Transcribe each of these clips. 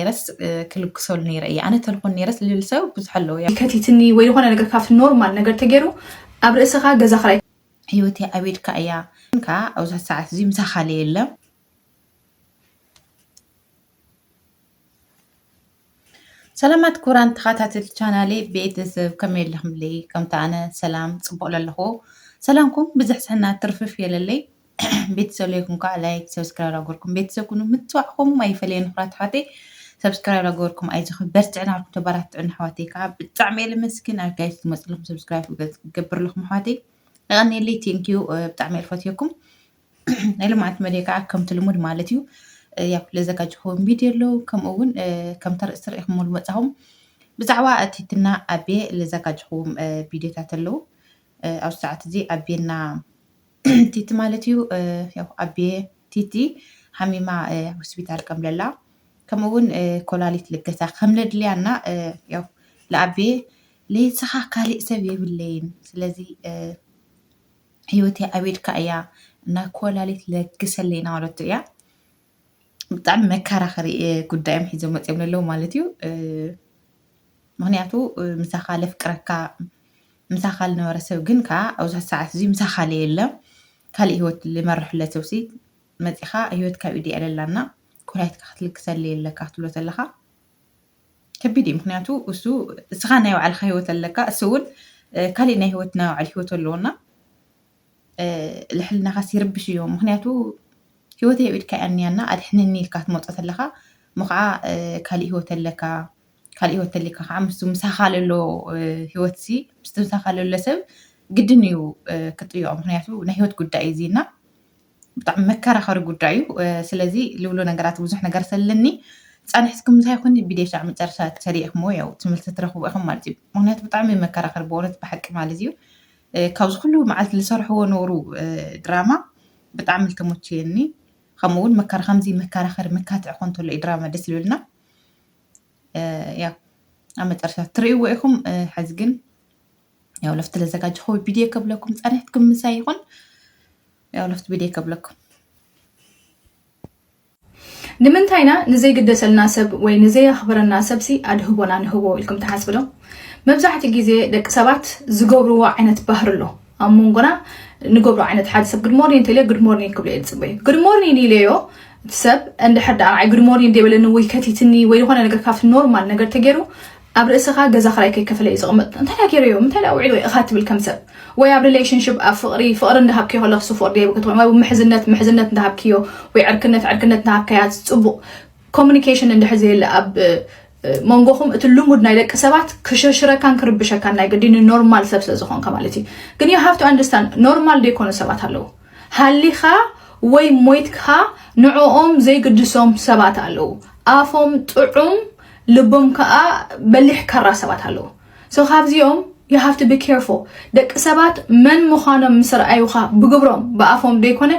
ነይረስ ክልግሰሉ ነይረ እየ። ኣነ ተልኾን ነይረስ ልብል ሰብ ብዙሕ ኣለዉ። ከቲትኒ ወይ ዝኾነ ነገር ካብቲ ኖርማል ነገር ተገይሩ ኣብ ርእስኻ ገዛ ክራይ። ህይወተይ ኣቤድካ እያ። ከዓ ኣብዚ ሰዓት እዚ ምሳኻ የለ። ሰላማት ክቡራን ተኸታተልቲ ቻናለይ ቤተሰብ፣ ከመይ ኣለኹምለይ? ከምቲ ኣነ ሰላም ጽቡቕ ለለኹ። ሰላምኩም ብዝሕ ስሕና ትርፍፍ የለለይ። ቤተሰብ ለይኩም ከዓ ላይክ፣ ሰብስክራይብ ኣገርኩም ቤተሰብ ኩኑ። ምጽዋዕኩም ኣይፈለየን። ክቡራት ኣሕዋተይ፣ ሰብስክራይብ ኣገርኩም ኣይዞኹም በርትዕና ኣልኩም ተባራትዑን ኣሕዋተይ። ከዓ ብጣዕሚ እየ ለመስግን። ኣብ ጋይስ ትመጽልኩም ሰብስክራይብ ክገብር ኣለኹም ኣሕዋተይ። የቐንየለይ፣ ቴንኪዩ። ብጣዕሚ እየ ልፈትየኩም። ናይ ልምዓት መድየ ከዓ ከምቲ ልሙድ ማለት እዩ። ያው ለዘጋጀኹዎም ቪድዮ ኣለዉ። ከምኡ እውን ከምቲ ኣርእስቲ ርኢኹም ልመጻኹም ብዛዕባ ቲትና ኣቤ ለዘጋጀኹዎም ቪድዮታት ኣለዉ። ኣብ ሰዓት እዚ ኣቤና ቲቲ ማለት እዩ። ያው ኣቤ ቲቲ ሓሚማ ሆስፒታል ከም ለላ፣ ከምኡ እውን ኮላሊት ልገሳ ከም ለድልያና፣ ያው ለኣቤ ለይስኻ ካሊእ ሰብ የብለይን። ስለዚ ህይወተይ ኣቤድካ እያ፣ እና ኮላሊት ለግሰለይ እናበለቶ እያ። ብጣዕሚ መከራኸሪ ጉዳይ እዮም ሒዞም መፅኦም ዘለዉ ማለት እዩ። ምክንያቱ ምሳኻ ለፍቅረካ፣ ምሳኻ ልነበረ ሰብ ግን ከዓ ኣብዚ ሰዓት እዚ ምሳኻ ለየለ፣ ካሊእ ህይወት ልመርሕለ ሰብሲ መፂኻ ህይወት ካብ ኢደ የለላና፣ ኮላሊትካ ክትልግሰለይ ኣለካ ክትብሎ ተለኻ ከቢድ እዩ። ምክንያቱ እሱ፣ እስኻ ናይ ባዕልኻ ህይወት ኣለካ፣ እሱ እውን ካሊእ ናይ ህይወት፣ ናይ ባዕሉ ህይወት ኣለዎና፣ ልሕልናኻስ ይርብሽ እዩ። ምክንያቱ ህይወተይ ኣብ ኢድካ እያ እኒያና፣ ኣድሕንኒ ኢልካ ትመፆ ተለኻ፣ እሞ ከዓ ካሊእ ህይወት ኣለካ፣ ካሊእ ህይወት ተሊካ ከዓ ምስ ምሳኻ ለሎ ህይወት ሲ፣ ምስቲ ምሳኻ ለሎ ሰብ ግድን እዩ ክጥይቆ። ምክንያቱ ናይ ህይወት ጉዳይ እዩ እዚና፣ ብጣዕሚ መከራኸሪ ጉዳይ እዩ። ስለዚ ልብሎ ነገራት ብዙሕ ነገር ሰለኒ፣ ፃንሕትኩም ምሳይ ይኹን ቪድዮ ሻዕ መጨረሻ ተሪእኹምዎ ያው ትምህርቲ ትረኽቡ ኢኹም ማለት እዩ። ምክንያቱ ብጣዕሚ መከራኸሪ ብእውነት ብሓቂ ማለት እዩ። ካብዚ ኩሉ መዓልቲ ዝሰርሕዎ ነበሩ ድራማ ብጣዕሚ ልተመችየኒ። ከምኡ እውን መከራ-፣ ከምዚ መከራኸሪ መካትዒ ኮን ተሎ እዩ ድራማ ደስ ልብልና። ያው ኣብ መጨረሻ ትርእይዎ ኢኹም። ሕዚ ግን ያው ለፍቲ ለዘጋጀኹዎ ቪድዮ ከብለኩም ፃንሕትኩም ምሳይ ይኹን። ያው ለፍቲ ቪድዮ ከብለኩም። ንምንታይና ንዘይግደሰልና ሰብ ወይ ንዘየኽብረና ሰብሲ ኣድህቦና ንህቦ ኢልኩም ትሓስቡ ዶ? መብዛሕትኡ ግዜ ደቂ ሰባት ዝገብርዎ ዓይነት ባህሪ ኣሎ። ኣብ መንጎና ንገብሮ ዓይነት፣ ሓደ ሰብ good morning እንተኢለ good morning ክብሎ እየ ዝፅበዮ። Good morning ኢለዮ፣ እቲ ሰብ እንድሕር ደኣ ንዓይ good morning እንደ በለኒ ወይ ከቲትኒ ወይ ዝኾነ ነገር ካብቲ ኖርማል ነገር ተገይሩ ኣብ ርእስኻ ገዛ ክራይ ከይከፈለ እዩ ዝቕመጥ። እንታይ ደኣ ገይረዮ? ምንታይ ደኣ ውዒሉ? ወይ እኻ ትብል ከም ሰብ። ወይ ኣብ ሪሌሽንሽፕ፣ ኣብ ፍቕሪ፣ ፍቕሪ እንዳሃብክዮ ከለኽሲ ፍቕሪ ደይቡ ክትኾን፣ ወይ ኣብ ምሕዝነት፣ ምሕዝነት እንዳሃብክዮ፣ ወይ ዕርክነት፣ ዕርክነት እንዳሃብካያ፣ ጽቡቕ ኮሚኒኬሽን እንድሕር ዘየለ ኣብ መንጎኹም፣ እቲ ልሙድ ናይ ደቂ ሰባት ክሸርሽረካን ክርብሸካን ናይ ግድን ኖርማል ሰብ ስለ ዝኾንካ ማለት እዩ። ግን you have to understand፣ ኖርማል ዘይኮኑ ሰባት ኣለዉ። ሃሊኻ ወይ ሞይትካ ንዕኦም ዘይግድሶም ሰባት ኣለዉ። ኣፎም ጥዑም፣ ልቦም ከኣ በሊሕ ካራ ሰባት ኣለዉ። So ካብዚኦም you have to be careful። ደቂ ሰባት መን ምዃኖም ምስ ረኣዩኻ ብግብሮም፣ ብኣፎም ዘይኮነ፣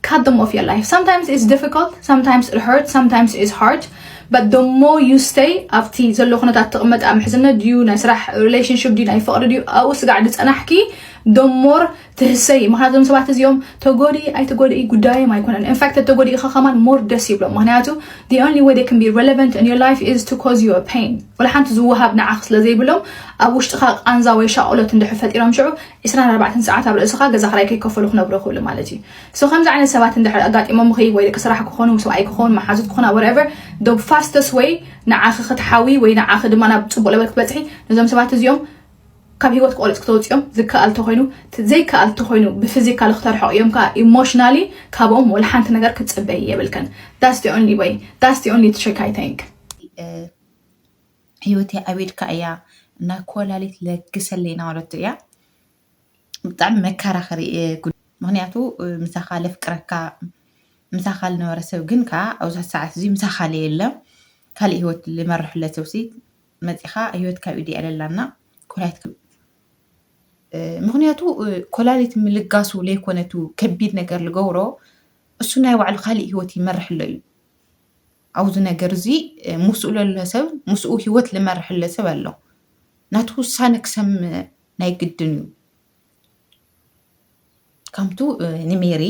cut them off your life። Sometimes it's difficult, sometimes it hurts, sometimes it's hard, but the more you stay ኣብቲ ዘሎ ኩነታት ትቕመጥ፣ ኣብ ምሕዝነት ድዩ፣ ናይ ስራሕ ሪሌሽንሽፕ ድዩ፣ ናይ ፍቕሪ ድዩ፣ ኣብኡ ስጋዕ ዝጸናሕኪ the more ትህሰይ። ምኽንያቱ እዞም ሰባት እዚኦም ተጎድኢ ኣይተጎድኢ ጉዳዮም ኣይኮነን። In fact ተጎዲእኻ ከማን more ደስ ይብሎም። ምኽንያቱ the only way they can be relevant in your life is to cause you a pain። ወላ ሓንቲ ዝወሃብ ንዓኽ ስለ ዘይብሎም ኣብ ውሽጥኻ ቃንዛ ወይ ሻቕሎት እንድሕር ፈጢሮም ሽዑ ዕስራን ኣርባዕተን ሰዓት ኣብ ርእስኻ ገዛ ክራይ ከይከፈሉ ክነብሩ ይኽእሉ ማለት እዩ። So ከምዚ ዓይነት ሰባት እንድሕር ኣጋጢሞምኺ ወይ ደቂ ስራሕ ክኾኑ፣ ሰብኣይ ክኾኑ፣ መሓዙት ክኾና፣ whatever፣ the fastest way ንዓኺ ክትሓዊ ወይ ንዓኺ ድማ ናብ ጽቡቕ ለበል ክትበጽሒ፣ ነዞም ሰባት እዚኦም ካብ ህይወት ክቆርጽ ክተውጽኦም ዝከኣል ተኾይኑ፣ ት-፣ ዘይከኣል ተኾይኑ ብፊዚካሊ ክተርሕቕ እዮም፣ ከዓ ኢሞሽናሊ ካብኦም ወላ ሓንቲ ነገር ክትጽበይ የብልከን። That's the only way. That's the only trick I think. ህይወተይ ኣቤድካ እያ፣ ናይ ኮላሊት ለግሰለይ እናበለቶ እያ። ብጣዕሚ መከራኸሪ፣ እ፣ ጉዳይ። ምኽንያቱ፣ እ፣ ምሳኻ ለፍቅረካ፣ ምሳኻ ልነበረ ሰብ ግን ከዓ ኣብዚ ሰዓት እዚ ምሳኻ ለየለ፣ ካሊእ ህይወት ልመርሕለ ሰብሲ መፂኻ ህይወት ካብ ኢድ የዕለላና። ኮላሊት ክ-፣ እ፣ ምኽንያቱ፣ እ፣ ኮላሊት ምልጋሱ ለይኮነቱ ከቢድ ነገር ልገብሮ፣ እሱ ናይ ባዕሉ ካሊእ ህይወት ይመርሕሎ እዩ። ኣብዚ ነገር እዚ፣ እ፣ ምስኡ ለሎ ሰብ፣ ምስኡ ህይወት ልመርሕለ ሰብ ኣሎ። ናቱ ውሳነ ክሰምዕ ናይ ግድን እዩ። ከምቱ፣ እ፣ ንሜሪ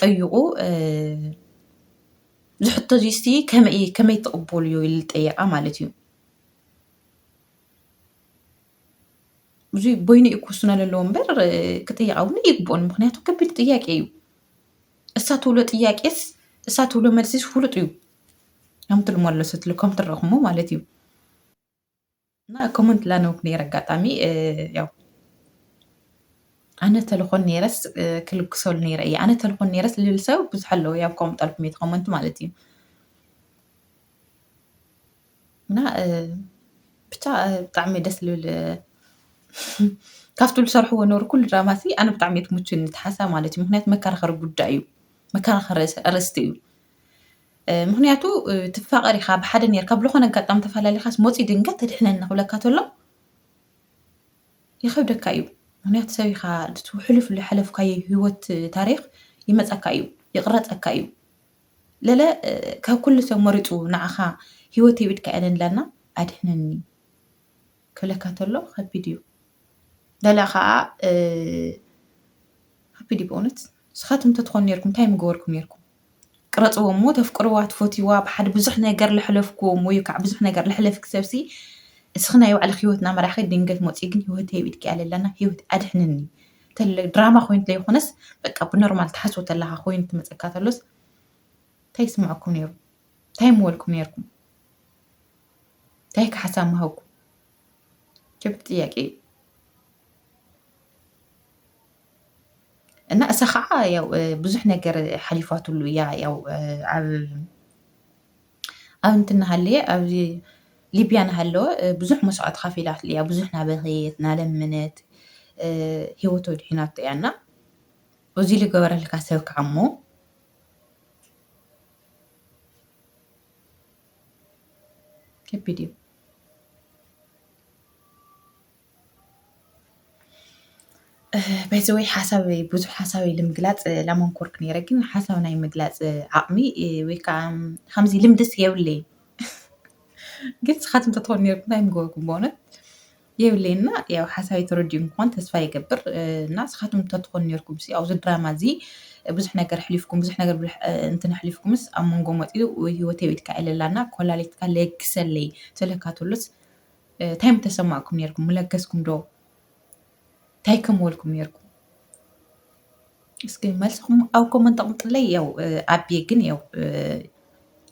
ጠይቑ፣ እ፣ ዝሕቶ እዚስቲ ከመይ ከመይ ትቕበልዮ ኢሉ ዝጠየቓ ማለት እዩ። እዚ በይኑ እዩ ክውስኖ ዘለዎ እምበር ክጥየቕ እውን ይግብኦን። ምኽንያቱ ከቢድ ጥያቄ እዩ። እሳ ትብሎ ጥያቄስ እሳ ትብሎ መልሲስ ፍሉጥ እዩ። ከምቲ ልመለሰትሉ ከም ትረኽሞ ማለት እዩ። እና ኮመንት ላነብኩ ነይረ ኣጋጣሚ ያው ኣነ ተልኾን ነይረስ ክልግሰሉ ነይረ እየ። ኣነ ተልኾን ነይረስ ልብል ሰብ ብዙሕ ኣለዎ። ያው ከምጠልኩም የት ኮመንት ማለት እዩ። እና ብቻ ብጣዕሚ ደስ ልብል ካብቲ ዝሰርሕዎ ነበሩ ኩሉ ድራማ ሲ ኣነ ብጣዕሚ እየ ትምቹኒ እቲ ሓሳብ ማለት እዩ። ምክንያቱ መከራኸሪ ጉዳይ እዩ፣ መከራኸሪ ኣርእስቲ እዩ። ምክንያቱ ትፋቐር ኢኻ ብሓደ ነርካ ብዝኾነ ኣጋጣሚ ተፈላለኻስ ሞፂ ድንገት ተድሕነኒ ክብለካ ተሎ ይኸብደካ እዩ። ምክንያቱ ሰብ ኢኻ ሕሉፍ ዝሓለፍካዮ ህይወት ታሪክ ይመፀካ እዩ፣ ይቕረፀካ እዩ። ለለ ካብ ኩሉ ሰብ መሪፁ ንዓኻ ህይወተይ ብድካ እየ ለና ኣድሕነኒ ክብለካ ተሎ ከቢድ እዩ። ለለ ከዓ ከቢድ እዩ ብእውነት። ንስኻትኩም ተትኾኑ ነርኩም እንታይ ምገበርኩም ነርኩም? ቅረፅዎ እሞ ተፍቅርዋ ትፈትይዋ ብሓደ ብዙሕ ነገር ለሕለፍኩም ወይ ከዓ ብዙሕ ነገር ለሕለፍክ ሰብሲ እስኺ ናይ ባዕልክ ህይወት እናመራሕኺ ድንገት መፂኡ ግን ህይወተይ ብድኪ ኣለና ህይወት ኣድሕንኒ ተለ ድራማ ኮይኑ ተለይኮነስ በቃ ብኖርማል ትሓስቦ ተለካ ኮይኑ ትመፀካ ተሎስ እንታይ ይስምዐኩም ነይሩ? እንታይ ምበልኩም ነይርኩም? እንታይ ክሓሳብ ምሃብኩም? ከቢድ ጥያቄ እዩ። እና እሳ ከዓ ያው ብዙሕ ነገር ሓሊፋትሉ እያ። ያው ኣብ ኣብ እንትን እናሃለየ ኣብዚ ሊብያ እናሃለወ ብዙሕ መስዋዕቲ ከፊላትሉ እያ። ብዙሕ እናበኸየት እናለመነት ህይወቱ ኣድሒናቶ እያ። እና እዚ ዝገበረልካ ሰብ ከዓ እሞ ከቢድ እዩ። ባይዘወይ ሓሳበይ ብዙሕ ሓሳበይ ልምግላፅ ላመንኮርክ ነይረ ግን ሓሳብ ናይ ምግላፅ ዓቕሚ ወይ ከዓ ከምዚ ልምድስ የብለይ። ግን ስኻትም ተትኾኑ ነርኩም እንታይ ምገበርኩም በእውነት የብለይ እና ያው ሓሳበይ ተረዲኡ ምኳን ተስፋ ይገብር እና ስኻትም ተትኾኑ ነርኩም ሲ ኣብዚ ድራማ እዚ ብዙሕ ነገር ሕሊፍኩም ብዙሕ ነገር እንትን ሕሊፍኩምስ ኣብ መንጎ መፂኡ ህይወተይ ቤትካ ኢለላና ኮላሊትካ ለግሰለይ ትብለካ ተሎስ እንታይ ምተሰማዕኩም ነርኩም? ምለገስኩም ዶ? እንታይ ከም ወልኩም ነርኩም? እስኪ መልስኹም ኣብ ኮመንት ኣቕምጥለይ። ያው ኣቤ ግን ያው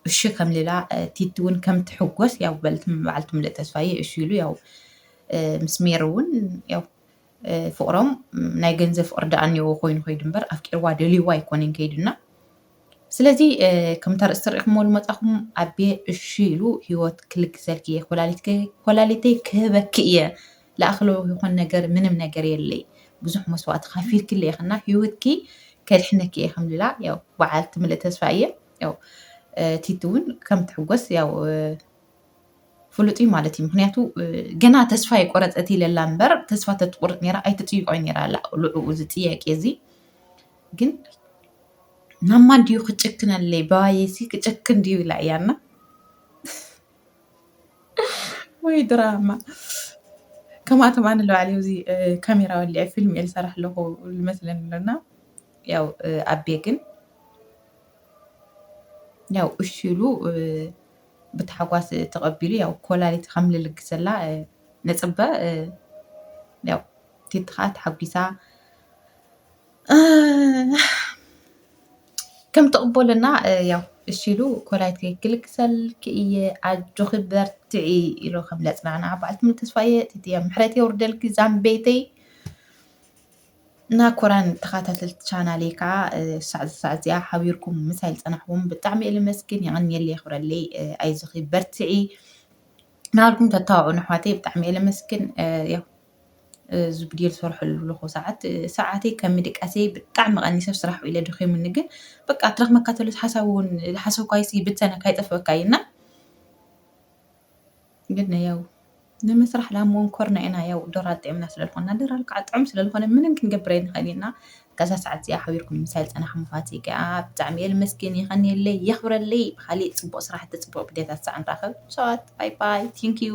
እሺ ከም ልላ ቲቲ እውን ከም ትሕጎስ ያው በልትም በዓልቲ ምልእ ተስፋዬ እሺ ኢሉ ያው ምስ ሜሪ እውን ያው ፍቕሮም ናይ ገንዘብ ፍቕሪ ደኣ እኒኦ ኮይኑ ከይዱ እምበር ኣፍቂርዋ ደልይዋ ኣይኮነን ከይዱና ስለዚ ከምታ ርእሲ ርኢኹሞ ዝመጻኹም ኣቤ እሺ ኢሉ ህይወት ክልግሰልኪ እየ ኮላሊትኪ ኮላሊተይ ክህበኪ እየ ለኣኽሎ ይኾን ነገር ምንም ነገር የለይ ብዙሕ መስዋእቲ ከፊልክለ ኢኽና ህይወትኪ ከድሕነኪ እየ ከምልላ ያው በዓልቲ ምልእ ተስፋ እየ ያው ቲቲ እውን ከም ትሕጎስ ያው ፍሉጥ እዩ ማለት እዩ ምክንያቱ ገና ተስፋ ይቆረፀት ኢለላ እምበር ተስፋ ተትቁርጥ ነራ ኣይትፅይቆይ ነራ ኣላ ልዑ እዚ ጥያቄ እዚ ግን ናማ እንዲዩ ክጭክነለይ ባባየሲ ክጨክን ድዩ ኢላ እያና ወይ ድራማ ከማቶም ኣነ ለባዕሊ እዚ ካሜራ ወሊዐ ፊልም እየ ዝሰራሕ ኣለኹ ዝመስለኒ ኣለና ያው ኣቤ ግን ያው እሺ ኢሉ ብታሕጓስ ተቐቢሉ ያው ኮላሊት ከም ልልግሰላ ንፅበ ያው ቲቲ ከዓ ተሓጒሳ ከም ትቕበለና ያው እሺ ኢሉ ኮላሊት ክልግሰልኪ እየ ኣጆኺ በርትዒ ኢሉ ከም ለፅናዕና በዓልቲ ምልእ ተስፋ እየ ቲቲ ምሕረት የውርደልኪ ዛምቤተይ ናኮራን ተኸታተልቲ ቻናለይ ከዓ ሳዕ ሳዕ እዚኣ ሓቢርኩም ምሳይ ዝፀናሕኩም ብጣዕሚ እየ ልመስግን የቐንየለይ የኽብረለይ ኣይዞኺ በርትዒ ናልኩም ተታውዑ ነሕዋተይ ብጣዕሚ እየ ልመስግን ያው እዚ ቪድዮ ዝሰርሐሉ ኣለኹ ሰዓት ሰዓተይ ከም ምድቃሰይ ብጣዕሚ ቀኒሰ ስራሕ ኢለ ደኺሙኒ ግን በቃ ትረኽመካ ተሎ ሓሳብ እውን ሓሰብኳይሲ ብተነካ ይጠፍበካ እዩ እና ግን ያው ንምስራሕ ላም ወንኮርና ኢና ያው ዶራል ጥዕምና ስለልኾና ዶራል ከዓ ጥዑም ስለልኾነ ምንም ክንገብር ኣይንኽእል ኢና ከዛ ሰዓት እዚኣ ሓቢርኩም ምሳይ ዝፀናሕኩም ፋሲካ ብጣዕሚ እየ ልመስግን ይኸንየለይ የኽብረለይ ብካሊእ ፅቡቅ ስራሕቲ ፅቡቅ ቪድዮታት ሰዓ ንራኸብ ሰዋት ባይ ባይ thank you